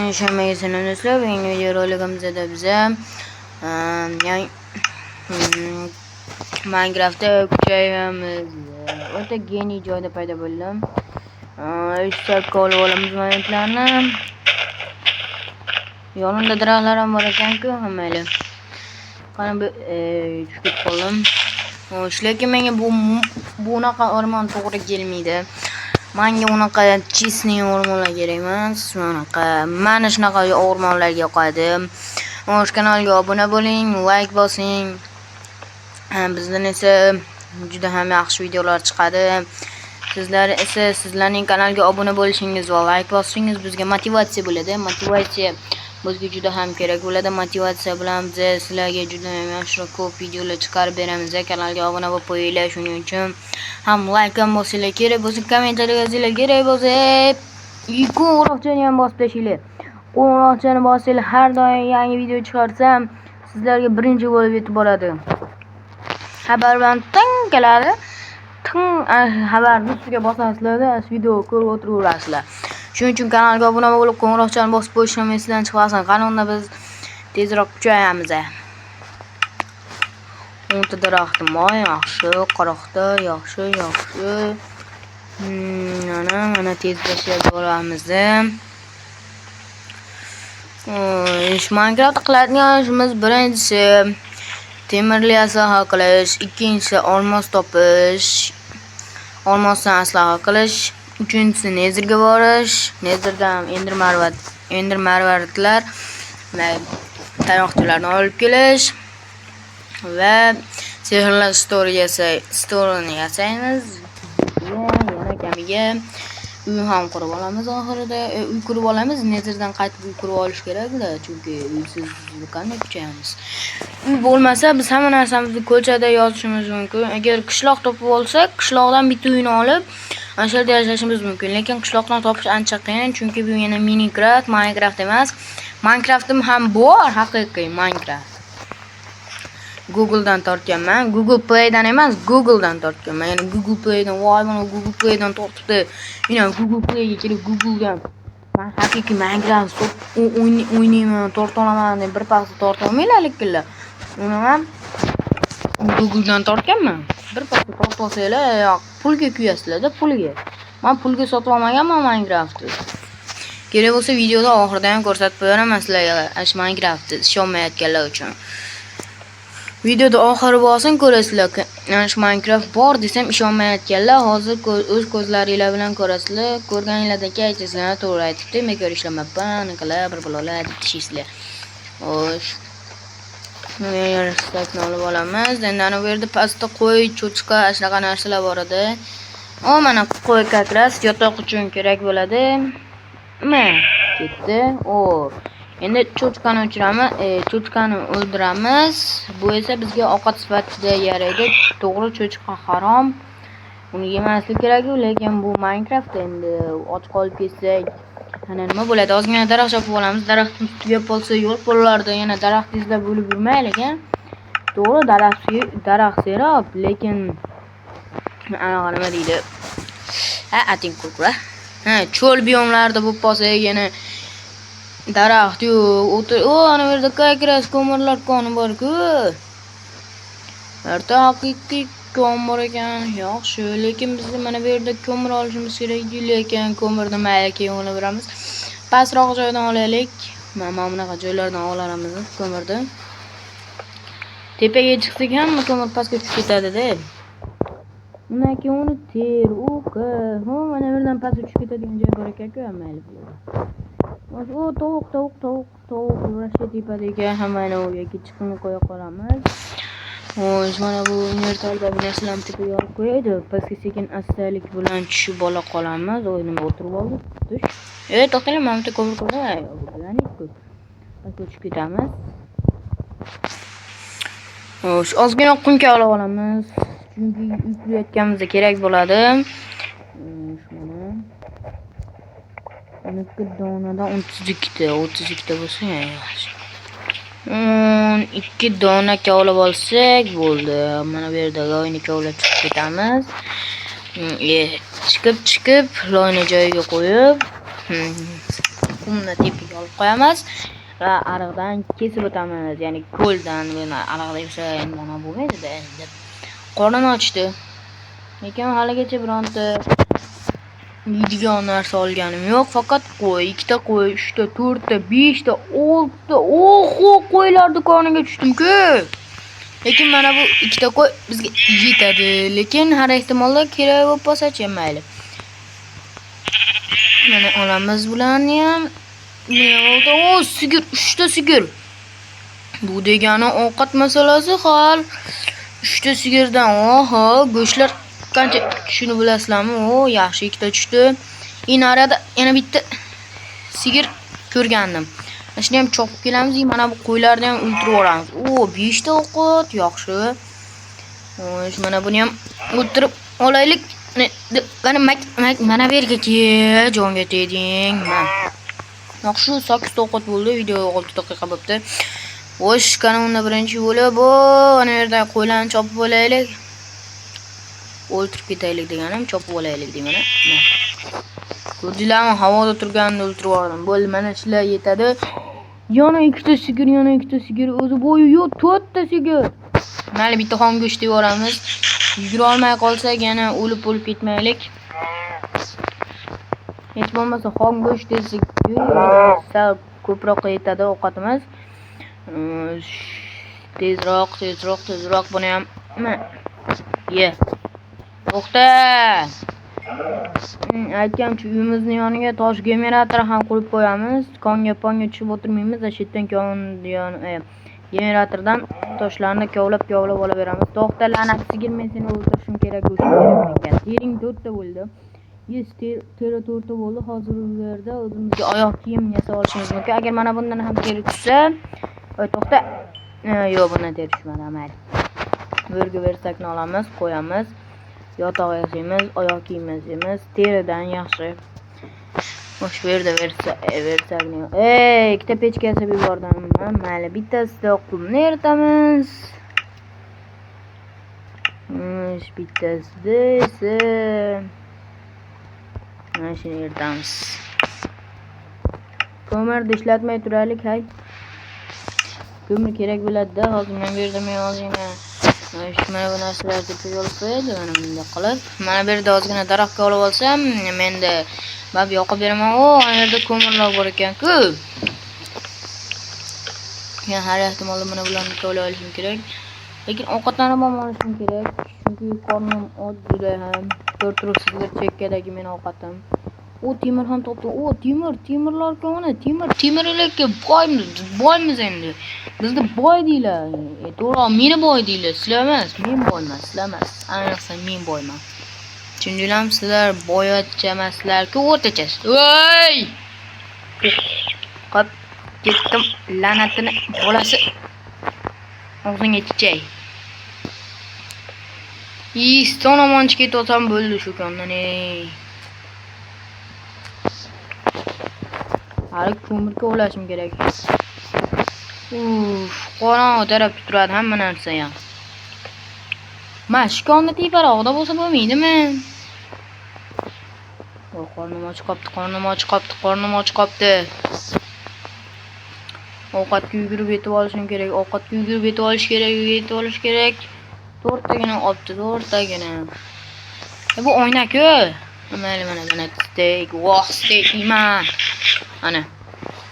Hammaga salom, do'stlar. Bugungi videoroligimizda biza yangi Minecraftda kuchayamiz. O'ta geniy joyda paydo bo'ldim. Hisobga olib olamiz momentlarni. Yonida daraxtlar ham bor ekan-ku, mayli. Qani bu tushib ketib qoldim. Xo'sh, lekin menga bunaqa o'rmon to'g'ri kelmaydi. Menga unaqa честный o'rmonlar kerak emas. Manaqa, mana shunaqa o'rmonlarga yoqadi. Xo'sh, kanalga obuna bo'ling, like bosing. Bizdan esa juda ham yaxshi videolar chiqadi. Sizlar esa sizlarning kanalga obuna bo'lishingiz va like bosishingiz bizga motivatsiya bo'ladi. Motivatsiya bizga juda ham kerak bo'ladi. Motivatsiya bilan biz sizlarga juda ham yaxshi ko'p videolar chiqarib beramiz. Kanalga obuna bo'lib qo'yinglar. Shuning uchun ham like ham bosinglar, kerak bo'lsa kommentariy yozinglar, kerak bo'lsa qo'ng'iroqchani ham bosib tashlanglar. Qo'ng'iroqchani bosinglar, har doim yangi video chiqarsam, sizlarga birinchi bo'lib yetib boradi. Xabar bilan ting keladi. Ting xabarni ustiga bosasizlarda, shu video ko'rib o'tiraverasizlar. Shuning uchun kanalga obuna bo'lib, qo'ng'iroqchani bosib qo'yishni ham esdan chiqmasin. Qani, unda biz tezroq kuchayamiz. 10 ta daraxtim bor, yaxshi, 40 ta, yaxshi, yaxshi. Mana tez tashlab boramiz. Xo'sh, Minecraft qiladigan ishimiz: birinchisi temirli aslaha qilish, ikkinchisi olmos topish, olmosdan aslaha qilish, uchinchisi Netherga borish, Netherdan Ender marvaridlar va tayoqchalarni olib kelish va sehrlash stolini yasaymiz. Va yana kamiga uy ham qurib olamiz oxirida. Uy qurib olamiz. Netherdan qaytib uy qurib olish kerak-da, chunki uysiz qanday kuchayamiz? Uy bo'lmasa, biz hamma narsamizni ko'chada yotishimiz mumkin. Agar qishloq topib olsak, qishloqdan bitta uyni olib, ana shu yerda yashashimiz mumkin. Lekin qishloqdan topish ancha qiyin, chunki bu yana Minecraft, Minecraft emas. Minecraftim ham bor, haqiqiy Minecraft. Google'dan tortganman. Google Play'dan emas, Google'dan tortganman. Ya'ni Google Play'dan, voy, mana Google Play'dan tortibdi. Yine Google Play'ga kelib Google'dan man haqiqiy Minecraft o'ynayman, torta olaman deb bir pasda torta olmanglar lekinlar. Uni ham Google'dan tortganman. Bir pasda tortib olsanglar, yo'q, pulga kuyasizlar-da, pulga. Men pulga sotib olmaganman Minecraftni. Kerak bo'lsa, videoda oxirida ham ko'rsatib beraman sizlarga shu Minecraftni ishonmayotganlar uchun. Videoda oxiri bo'lsin, ko'rasizlar. Ana shu Minecraft bor desam ishonmayotganlar hozir o'z ko'zlaringlar bilan ko'rasizlar. Ko'rganinglardan keyin aytasizlar, to'g'ri aytibdi, bekor ishlamayapman, anaqalar bir balolar deb tashlaysizlar. Xo'sh. Верстак ni olib olamiz. Endi ana bu yerda pastda qo'y, cho'chqa, shunaqa narsalar bor edi. O, mana qo'y как раз yotoq uchun kerak bo'ladi. Nima? Ketdi. O. Endi cho'chqani o'chiramiz, cho'chqani o'ldiramiz. Bu esa bizga ovqat sifatida yaraydi. To'g'ri, cho'chqa harom. Uni yemaslik kerak-ku, lekin bu Minecraft, endi och qolib ketsak, ana nima bo'ladi? Ozgina daraxt chopib olamiz. Daraxtimiz tugab qolsa, yo'l qo'llarda yana daraxt izlab o'lib yurmaylik, a? To'g'ri, daraxt serob, lekin anaqa nima deydi? Ha, ating qurqura. Ha, cho'l biyomlarda bo'lib qolsak, yana daraxt yo'q. O'tir, o, ana bu yerda как раз ko'mirlar koni bor-ku. Erta haqiqiy kon bor ekan. Yaxshi, lekin biz mana bu yerda ko'mir olishimiz kerak, lekin ko'mirni mayli, keyin olaveramiz. Pastroq joydan olaylik. Mana bunaqa joylardan olamiz ko'mirni. Tepaga chiqsak, hamma ko'mir pastga tushib ketadi-da. Undan keyin uni ter, o'qi. Ha, mana bu yerdan pastga tushib ketadigan joy bor ekan-ku, mayli. O, tovuq, tovuq, tovuq, tovuq vrashga tepada ekan. Hammani u yoqqa chiqimni qo'ya qolamiz. Xo'sh, mana bu invertorda narsalarni tepaga olib qo'yaydi. Pastga sekin astalik bilan tushib ola qolamiz. Oy, nima o'tirib oldi? Tush. Ey, to'xtanglar, mana bu yerda ko'mir ko'rdim. Pastga tushib ketamiz. Xo'sh, ozgina qumka olib olamiz. Chunki uy qurayotganimizda kerak bo'ladi. Xo'sh, mana. 12 donadan 32 ta, 32 ta bo'lsa yaxshi. 12 dona kovlab olsak bo'ldi. Mana bu yerda loyni kovlab chiqib ketamiz. Chiqib chiqib loyni joyiga qo'yib, Qumni tepaga olib qo'yamiz va ariqdan kesib o'tamiz, ya'ni ko'ldan. Buni ariqda yursa endi nima bo'lmaydi-da endi. Qornim ochdi. Lekin haligacha bironta yeydigan narsa olganim yo'q. Faqat qo'y, 2ta qo'y, 3ta, 4ta, 5ta, 6ta. Oho, qo'ylar do'koniga tushdim-ku. Lekin mana bu 2ta qo'y bizga yetadi. Lekin har ehtimolda kerak bo'lib qolsa-chi, mayli. Mana olamiz bularni ham. Ne oldi? O, sigir, 3ta sigir. Bu degani ovqat masalasi hal. 3ta sigirdan, oho, go'shtlar qancha tushishini bilasizlarmi? O, yaxshi, 2ta tushdi. Narada yana bitta sigir ko'rgandim. Mana shuni ham chopib kelamiz, mana bu qo'ylarni ham o'ldirib yuboramiz. O, 5 ta ovqat, yaxshi. Xo'sh, mana buni ham o'ldirib olaylik. Mana mana bu yerga kel, jonga tegding. Mana. Yaxshi, 8 ta ovqat bo'ldi, video 6 daqiqa bo'pti. Xo'sh, qani unda birinchi bo'lib, bu ana yerda qo'ylarni chopib olaylik. O'ltirib ketaylik deganim, chopib olaylik deyman. Ko'rdinglarmi, havoda turganini o'ltirib yubordim. Bo'ldi, mana shular yetadi. Yana 2ta sigir, yana 2ta sigir, o'zi bo'yi yo'q, 4ta sigir. Mayli, bitta xom go'sht yeb yuboramiz. Yugura olmay qolsak, yana o'lib ketmaylik. Hech bo'lmasa xom go'sht desak, sal ko'proq yetadi ovqatimiz. Tezroq, tezroq, tezroq buni ham ye. To'xta. Aytgancha uyimizni yoniga tosh generator ham qo'yib qo'yamiz. Konga ponga tushib o'tirmaymiz, shu yerdan kon generatordan toshlarni kovlab olaveramiz. To'xta, la'nat sigir, men seni o'ldirishim kerak, go'shtim kerak menga. Tering 4ta bo'ldi. Yes, teri 4ta bo'ldi. Hozir bu yerda o'zimizga oyoq kiyim yasab olishimiz mumkin. Agar mana bundan ham teri tushsa, voy to'xta. Yo'q, bundan teri tushmadi, mayli. Bu yerga versakni olamiz, qo'yamiz. Yotoq yasaymiz, oyoq kiyim yasaymiz. Teridan yaxshi. Xo'sh, bu yerda versakni. Ey, ikkita pechka yasab yubordim. Mayli, bittasida qumni eritamiz. Xo'sh, bittasida esa mana shuni eritamiz. Ko'mirni ishlatmay turaylik, hay. Ko'mir kerak bo'ladi-da. Hozir men bu yerda men ozgina shu mana bu narsalarni tepaga olib qo'yadi, mana bunday qilib. Mana bu yerda ozgina daraxtga olib olsam, menda bab yoqib beraman. O, ana yerda ko'mirlar bor ekan-ku. Men har ehtimolda mana bularni kovlab olishim kerak. Lekin ovqatlanib ham olishim kerak, chunki qornim och juda ham. Ko'rib turibsizlar chekkadagi meni ovqatim. O, temir ham topdim. O, temir, temirlar koni, temir, temirlikka boymiz, biz boymiz endi. Bizni boy deylar. To'g'ri, meni boy deylar, sizlar emas, men boyman, sizlar emas. Ayniqsa men boyman. Tushundinglarmi? Sizlar boyatcha emaslar-ku, o'rtachasiz. Voy! Qop ketdim, la'natini bolasi. Og'zingga chichay. Iston omonchi ketyapsam bo'ldi shu kondan, ey. Hali ko'mir kovlashim kerak. Uf, qorong'i tarafda turadi hamma narsa ham. Mana shu konni teparog'ida bo'lsa bo'lmaydimi? Voy, qornim och qopti, qornim och qopti, qornim och qopti. Ovqatga yugurib yetib olishim kerak, ovqatga yugurib yetib olish kerak, yetib olish kerak. To'rttagina olibdi, to'rttagina. Bu oyna-ku. Mayli, mana mana steak, voh, steak yeyman. Ana.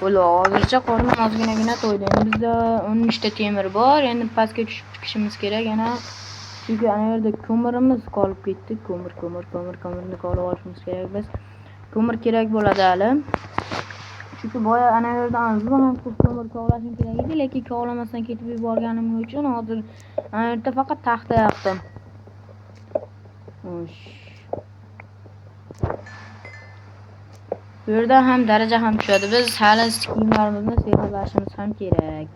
Bo'ldi, hozircha qornim ozginagina to'ydi. Endi bizda 13 ta temir bor. Endi pastga tushib chiqishimiz kerak yana. Chunki ana yerda ko'mirimiz qolib ketdi. Ko'mir, ko'mir, ko'mir, ko'mirni kovlab olishimiz kerak biz. Ko'mir kerak bo'ladi hali. Chunki boya ana yerdan juda ham ko'p ko'mir kovlashim kerak edi, lekin kovlamasdan ketib yuborganim uchun hozir ana yerda faqat taxta yoqdim. Xo'sh. Bu yerda ham daraja ham tushadi. Biz hali kiyimlarimizni sehrlashimiz ham kerak.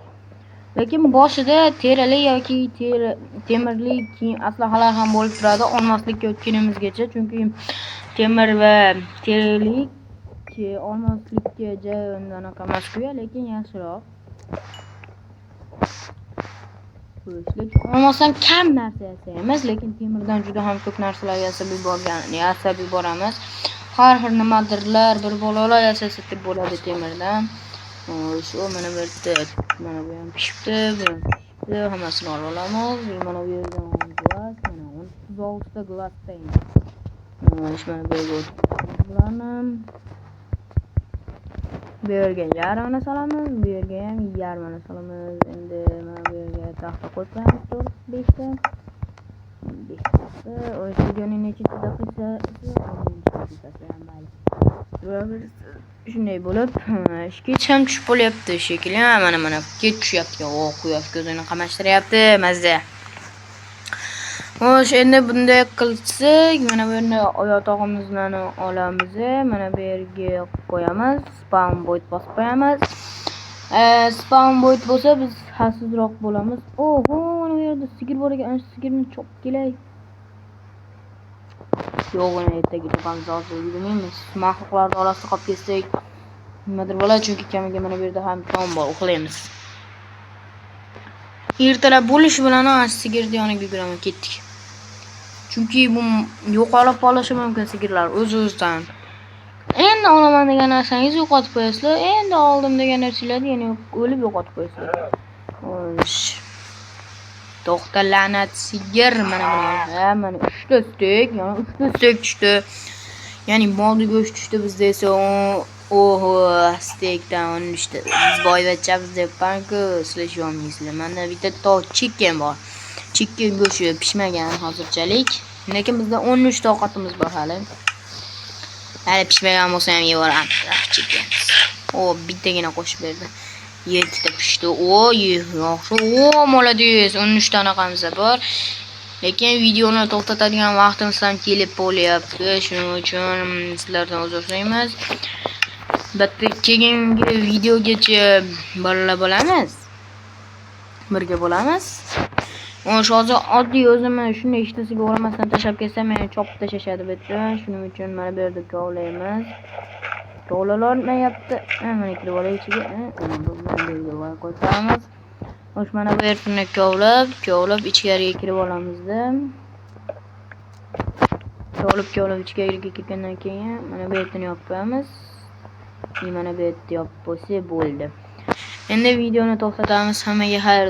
Lekin boshida terili yoki temirli kiyim aslahalar ham bo'lib turadi olmoslikka o'tgunimizgacha, chunki temir va terilik olmoslikka ja anaqa emas-ku, lekin yaxshiroq. Lekin olmosdan kam narsa yasaymiz, lekin temirdan juda ham ko'p narsalar yasab yuboramiz. Har xil nimadirlar, bir bolalar yasasa deb bo'ladi temirdan. Shu mana bu yerda, mana bu ham pishibdi, bu ham pishibdi, hammasini olib olamiz. Mana bu yerdan glass, mana 36 ta glass pane. Mana bu yerga bularni bu yerga yarmini solamiz, bu yerga ham yarmini solamiz. Endi mana bu yerga taxta qo'yib qo'yamiz, to'g'risi beshta. Besh taxta. O'sha videoning nechinchi daqiqasi? 10-daqiqasi ham mayli. Shunday bo'lib, kech ham tushib bo'lyapti shekilli. Ha, mana mana kech tushyapti. O, quyosh ko'zini qamashtiryapti, mazza. Xo'sh, endi bunday qilsak, mana bu yerni yotog'imizni olamiz, mana bu yerga qo'yamiz, spawn point bosib qo'yamiz. Spawn point bo'lsa, biz xavfsizroq bo'lamiz. Oho, mana bu yerda sigir bor ekan, ana shu sigirni chopib kelay. Yo'q, uni ertaga topamiz, hozir yurmaymiz. Maxluqlarni orasida qolib ketsak, nimadir bo'ladi, chunki kamiga mana bu yerda ham tom bor, uxlaymiz. Ertalab bo'lishi bilan ana shu sigirni yoniga yuguraman, ketdik. Chunki bu yo'qolib qolishi mumkin sigirlar o'z-o'zidan. Endi olaman degan narsangizni yo'qotib qo'yasizlar, endi oldim degan narsalarni yana o'lib yo'qotib qo'yasizlar. Xo'sh. To'xta, la'nat sigir, mana buni. Ha, mana 3 ta steak, yana 3 ta steak tushdi. Ya'ni molni go'sht tushdi bizda esa oho, steakdan 13 ta. Biz boyvachchamiz debman-ku, sizlar ishonmaysizlar. Menda bitta to chicken bor. Chicken go'shti pishmagan hozirchalik. Lekin bizda 13 ta ovqatimiz bor hali. Hali pishmagan bo'lsa ham yeyaveramiz. Chicken. O, bittagina qo'shib berdi. Yettita pishdi. O, yaxshi. O, молодец. 13 ta anaqamiz bor. Lekin videoni to'xtatadigan vaqtimiz ham kelib bo'lyapti. Shuning uchun sizlardan uzr so'raymiz. Albatta, keyingi videogacha birga bo'lamiz. Birga bo'lamiz. O'sha hozir oddiy o'zimni shunday ishtasiga o'ramasdan tashlab ketsam, meni chopib tashlashadi bu yerda. Shuning uchun mana bu yerda kovlaymiz. Kovlanolmayapti. Mana kirib olay ichiga. Mana bu yerga qo'yib qo'yamiz. Xo'sh, mana bu yerni kovlab, kovlab ichkariga kirib olamizda. Kovlab, kovlab ichkariga kirgandan keyin mana bu yerni yopib qo'yamiz. Mana bu yerni yopib qo'ysak bo'ldi. Endi videoni to'xtatamiz. Hammaga xayr.